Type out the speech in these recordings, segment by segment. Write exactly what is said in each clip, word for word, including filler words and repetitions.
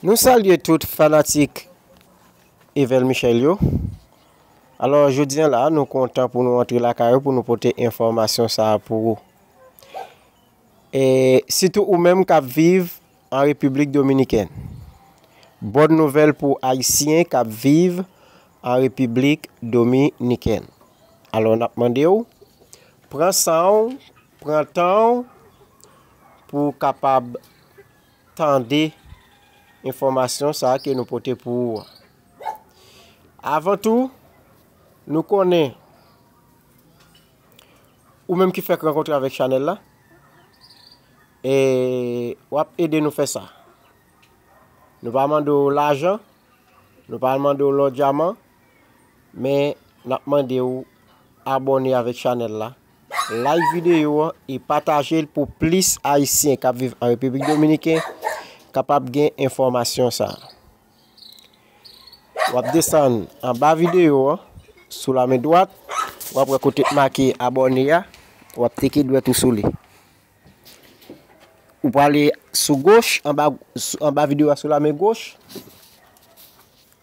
Nou salye tout fanatik Evel Michel yo. Alò, jodi a la, nou kontan pou nou antre lakay ou pou nou pote enfòmasyon sa a pou ou. E sitou ou menm k ap viv an Repiblik Dominikèn. Bòn nouvèl pou Ayisyen k ap viv an Repiblik Dominikèn. Alò, n ap mande w, pran san w, pran tan w pou w kapab tande enfòmasyon sa a ke nou pote pou ou an. Avan tou, nou konnen ou menm ki fèk rankontre avèk chanèl la, e w ap ede nou fè sa. Nou pa mande w lajan, nou pa mande w lò dyaman, men n ap mande w abòne avèk chanèl la, like videyo an e pataje l pou plis Ayisyen k ap viv an Repiblik Dominiken kapab gen enfòmasyon sa a. W ap desann anba videyo an, sou la men dwat, w ap wè kote k make abòne a, w ap teke dwèt ou sou li. Ou prale sou goch, anba, sou, anba videyo a sou la men goch,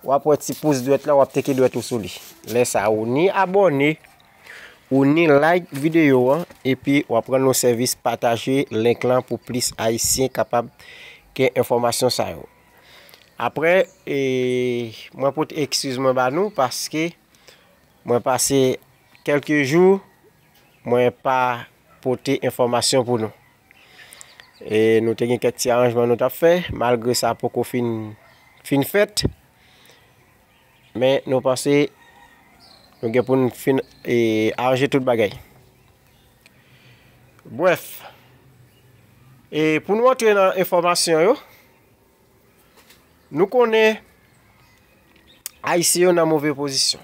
w ap wè ti pous dwèt la, w ap teke dwèt ou sou li. Lè sa a, ou ni abòne, ou ni like videyo an, epi w ap rann nou sèvis pataje link lan pou plis Ayisyen kapab gen enfòmasyon sa yo. Apre, e, mwen pote eskiz mwen ba nou paske mwen pase kèlke jou, mwen pa pote enfòmasyon pou nou. E nou te gen kèk ti aranjman nou t ap fè, malgre sa poko fin, fin fèt. Men nou panse nou gen pou n fin, e, aranje tout bagay. Brèf, e pou nou antre nan enfòmasyon yo, nou konnen Ayisyen yo nan move pozisyon.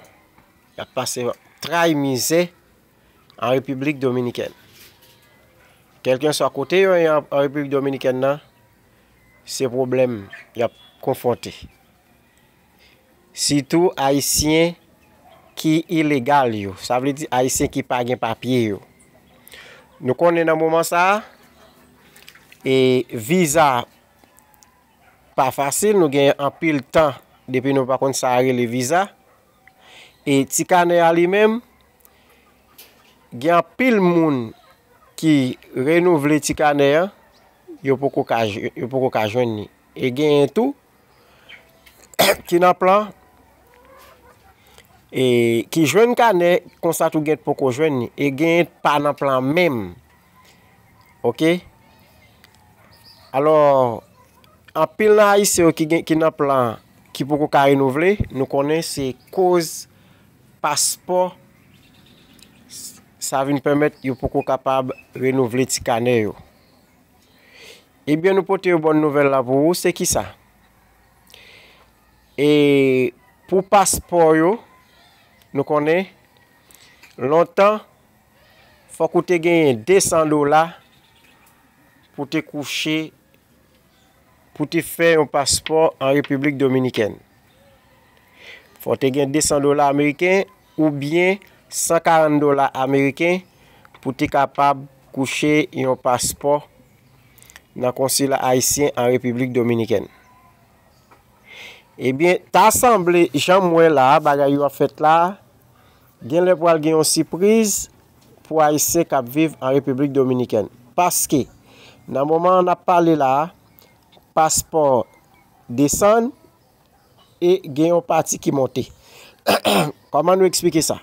Y ap pase tray mizè an Repiblik Dominikèn. Kèlkenswa kote yo ye an, an Repiblik Dominikèn nan, se pwoblèm y ap konfwonte. Sitou Ayisyen ki ilegal yo, sa vle di Ayisyen ki pa gen papye yo. Nou konnen nan moman sa a, e viza pa fasil, nou gen anpil tan depi nou pa konn sa a rele viza. E ti kanè a li menm, gen anpil moun ki renouvle ti kanè an, yo poko ka, yo poko ka jwenn li. E genyen tou ki nan plan, e ki jwenn kanè, konsa tou gen poko jwenn li. E genyen pa nan plan menm. Oke? Alò, anpil nan Ayisyen yo ki gen, ki nan plan, ki poko ka renouvle, nou konnen se koz paspò, sa vin pèmèt yo poko kapab renouvle ti kanè yo. Ebyen, nou pote yon bòn nouvèl la pou ou, se kisa? E pou paspò yo, nou konnen, lontan, fòk ou te genyen de san dola pou te kouche, pou te fè yon paspò an Repiblik Dominikèn. Fò w te gen de san dola ameriken oubyen san karant dola ameriken pou te kapab kouche yon paspò nan konsila ayisyen an Repiblik Dominikèn. Ebyen, ta sanble, jan m wè la a, bagay yo ap fèt la a, genlè pral gen yon sipriz pou Ayisyen k ap viv an Repiblik Dominikèn. Paske, nan moman an n ap pale la a, paspò desann e gen yon pati ki monte. Kòman nou eksplike sa?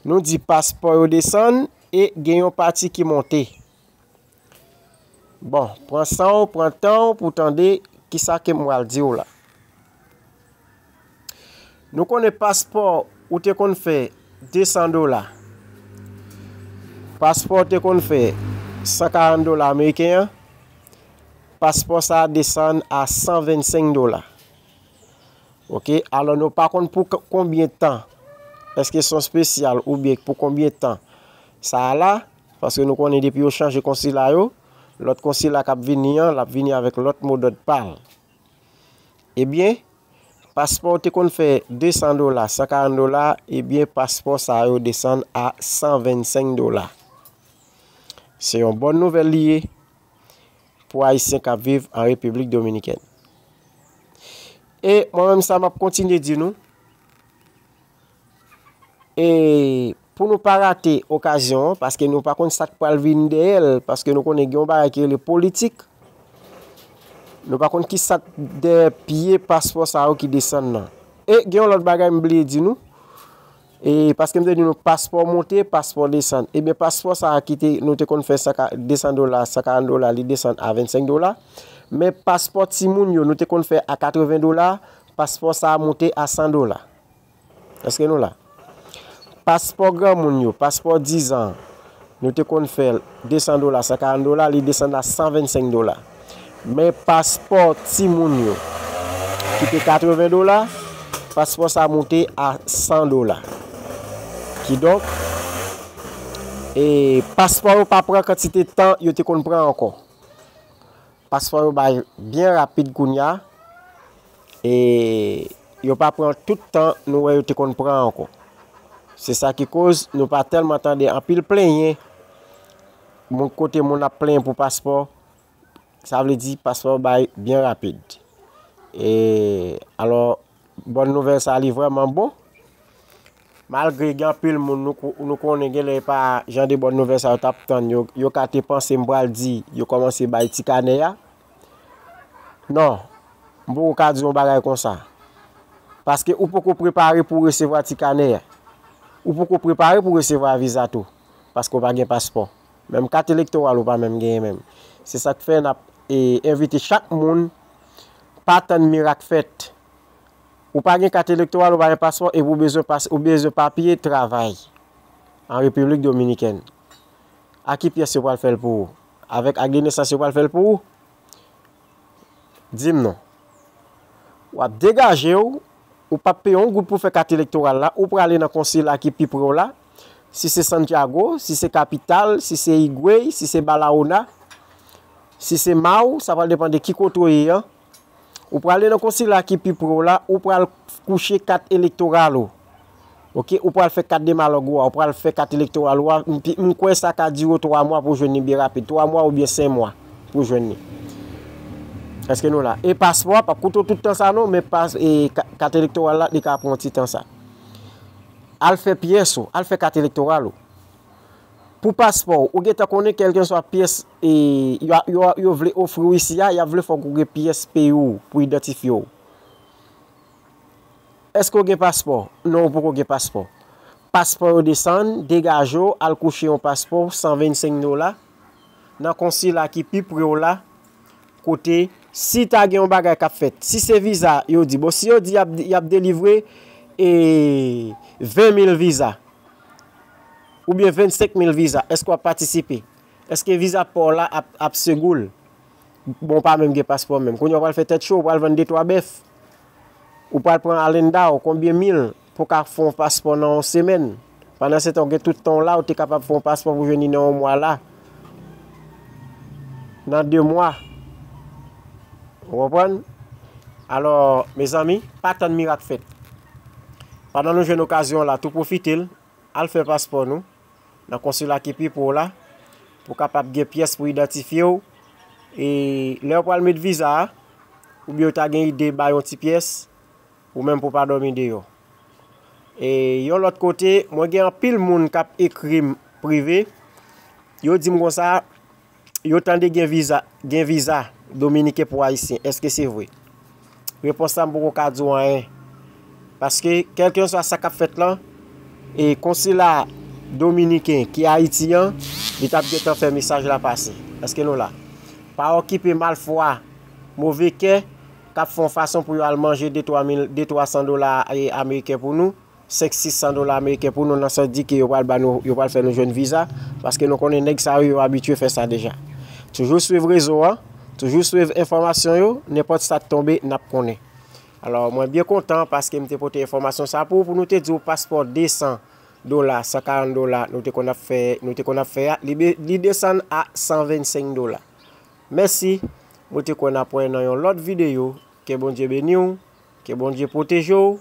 Nou di paspò yo desann e gen yon pati ki monte. Bon, pran san w, pran tan w pou tande kisa ke m pral di w la. Nou konnen paspò ou te konn fè de san dola. Paspò ou te konn fè san karant dola ameriken an, paspò sa a desann a san vennsenk dola. Oke, alò nou pa konn pou k-, konbyen tan. Èske se yon espesyal oubyen pou konbyen tan sa a la? Paske nou konnen depi yo chanje konsila yo, lòt konsila k ap vini an, l ap vini avèk lòt modòd pa l. Ebyen, paspò w te konn fè de san dola, san karant dola, ebyen, paspò sa yo desann a san vennsenk dola. Se yon bòn nouvèl li ye pou Ayisyen k ap viv an Repiblik Dominikèn. E mwen menm sa m ap kontinye di nou. E pou nou pa rate okazyon an, paske nou pa konn sa k pral vin dèyè l, paske nou konnen gen yon bagay ki rele politik. Nou pa konn ki sa k dèyè pye paspò sa yo ki desann nan. E gen yon lòt bagay m bliye di nou. E paske m te di nou paspò monte, paspò desann. Ebyen, paspò sa a ki te, nou te konn fè san ka, de san dola, san karant dola, li desann a vennsenk dola. Men paspò timoun yo, nou te konn fè a katreven dola, paspò sa a monte a san dola. Èske nou la? Paspò granmoun yo, paspò dizan, nou te konn fè l de san dola, san karant dola, li desann a san vennsenk dola. Men paspò timoun yo, ki te katreven dola, paspò sa monte a san dola. Kidonk, e paspò yo pa pran kantite tan yo te konn pran ankò. Paspò yo bay byen rapid kounye a. E yo pa pran tout tan nou wè yo te konn pran ankò. Se sa ki koz nou pa tèlman tande anpil plenyen. Moun kote moun ap plenyen pou paspò, sa vle di paspò bay byen rapid. E alò, bòn nouvèl sa li vrèman bon. Malgre gen anpil moun nou, ko- nou konnen genlè e pa jan de bòn nouvèl sa yo t ap tann, yo, yo ka te panse m pral di yo kòmanse bay ti kanè a. Non, m poko ka di yon bagay konsa. Paske ou poko prepare pou w resevwa ti kanè a. Ou poko prepare pou w resevwa viza tou. Paske w pa gen paspò. Menm kat elektoral ou pa menm genyen menm. Se sa k fè n ap e, envite chak moun, pa tann mirak fèt. Ou pa gen kat elektoral, ou pa gen paspò, epi ou bezwen pas, ou bezwen papye travay an Repiblik Dominikèn. A ki pyès yo pral fè l pou ou? Avèk ak de nesans yo pral fè l pou ou? Di m non. W ap degaje w, ou p ap peye yon goud pou fè kat elektoral la, ou prale nan konsila ki pi pre w la, si se Santiago, si se Kapital, si se Higüey, si se Barahona, si se Mao, sa pral depann de ki kote w ye an. Ou prale nan konsila ki pi pre w la, ou pral kouche kat elektoral ou. Oke, ou pral fè kat de malòg ou a, ou pral fè kat elektoral ou a. M pi- m kwè sa ka dire w twa mwa pou w jwenn li byen rapid. Twa mwa oubyen senk mwa pou w jwenn li. Èske nou la? E paspò a p ap koute w tout tan sa non, men pas- e ka- kat elektoral la, li ka pran yon ti tan sa. Al fè pyès ou, al fè kat elektoral ou. Pou paspò w, ou gentan konnen kèlkeswa pyès e, yo, yo, yo vle ofri w isi a, y ap vle fòk ou gen pyès peyi w pou idantifye w. Èske w gen paspò? Non, ou poko gen paspò. Paspò yo desann, degaje w, al kouche yon paspò san vennsenk dola nan konsila ki pi pre w la, kote si ta gen yon bagay k ap fèt, si se viza, yo di, bon, si yo di y ap, y ap delivre e, ven mil viza, oubyen vennsenk mil viza, èske w ap patisipe? Èske viza pa w la ap, ap segou l? Bon, w pa menm gen paspò menm. Kounye a w pral fè tèt cho, w pral vann de twa bèf. Ou pral pran alenda w, konbyen mil pou w ka fè yon paspò nan yon semèn? Pandan se tan, w gen tout tan w la, ou te kapab fè yon paspò pou jwenn li nan yon mwa la. Nan de mwa. Ou konprann? Alò, mezanmi, pa tann mirak fèt. Pandan nou jwenn okazyon la, tou pwofite l, al fè paspò nou nan konsila ki pi pre w la, pou w kapab gen pyès pou idantifye w. E lè yo pral met viza a, oubyen yo ta gen ide bay yon ti pyès, ou menm pou w pa dòmi deyò. E yon lòt kote, mwen gen anpil moun k ap ekri m prive, yo di m konsa, yo tande gen viza, gen viza dominiken pou ayisyen. Èske se vre? Repons la, m poko ka di w anyen. Paske, kèlkeswa sa k ap fèt lan, e konsila dominiken ki Ayiti an, li t ap gentan fè mesaj la pase. Èske nou la? Pa okipe malfwa, move kè, k ap fè yon fason pou yo al manje de twa mil, de twa san dola, e, ameriken pou nou, senk, sis san dola ameriken pou nou, nan sans di ke yo pral ba nou, yo pral fè nou jwenn viza, paske nou konnen nèg sa yo, yo abitye fè sa deja. Toujou swiv rezo an, toujou swiv enfòmasyon yo, nenpòt sa k tonbe, n ap konnen. Alò, mwen byen kontan paske m te pote enfòmasyon sa pou ou, pou nou te di w paspò de san dola, san karant dola, nou te konn ap fè, nou te konn ap fè a, li, be- li desann a san vennsenk dola. Mèsi, mwen te kwè n ap wè nan yon lòt videyo. Ke Bondye beni w, ke Bondye pwoteje w.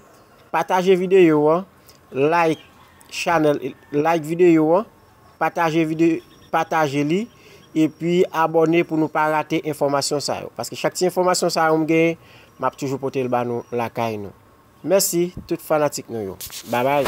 Pataje videyo an, like chanèl, like videyo an, pataje vide- pataje li, epi abòne pou nou pa rate enfòmasyon sa yo. Paske chak ti enfòmasyon sa yo m genyen, M ap toujou pote l ba nou lakay nou. Mèsi tout fanatik nou yo. Babay.